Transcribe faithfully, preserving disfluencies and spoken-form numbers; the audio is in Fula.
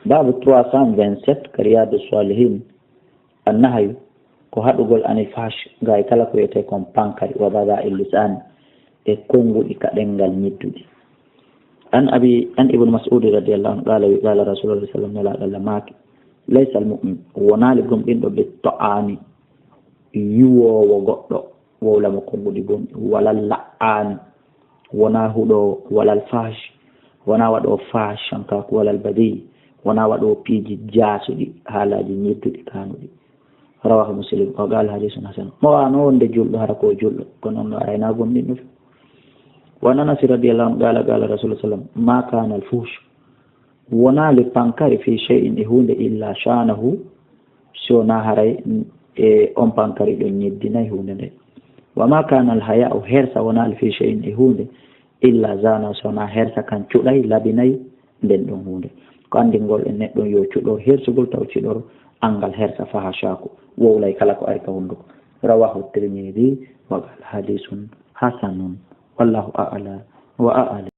Babu trois cent vingt-sept ka Riyadu Salihin, annahayu ko haɗugol anil fahsh, gay kala ko wiyetee kon pankari, wa bada il lisani, e konnguɗi ka ɗenngal ñidduɗi. An abi, an Ibnu Mas'udi radiyallahu anhu, qala, wi, qala Rasulullah sallallahu alaihi wasallam, Nelaaɗo Allah maaki, laysa al mu'min, wonaali gomɗinɗo, bi ta'ani, yuwoowo goɗɗo, wowla mo konnguɗi bonɗi, walal la'aani, wonaa huɗoowo, walal fahsh, wonaa waɗoowo fahsh, hankaaku, walal badi, wonaa waɗoowo piiji jaasuɗi, haalaaji ñidduɗi, kaanuɗi. Rawahu Muslim, wa qaala hadiisun hasan. Mo waano wonde julɗo, hara ko julɗo, kono on no arayna bonɗinɗo. Wa an Anas radiyallahu anhu qaala, qaala Rasulullah sallam, ma kaana al fuhsh, wonaali pankari fi shay'in e huunde illa shanahu, si wonaa haray e on pankari ɗon ñeddinay huunde nde. Wa ma kana al haya'u, hersa wonaali fi shay'in e huunde, illa zana, si wonaa hersa kan cuɗay, labinay nden ɗon huunde. Ko anndingol e neɗɗo yo cuɗor hersugol taw cuɗor anngal hersa fahashaku, wowlay kala ko ari ka hunnduko. Rawahu Tirmidhi wa qala hadisun hasanun. Wallahu a'la wa a'lam.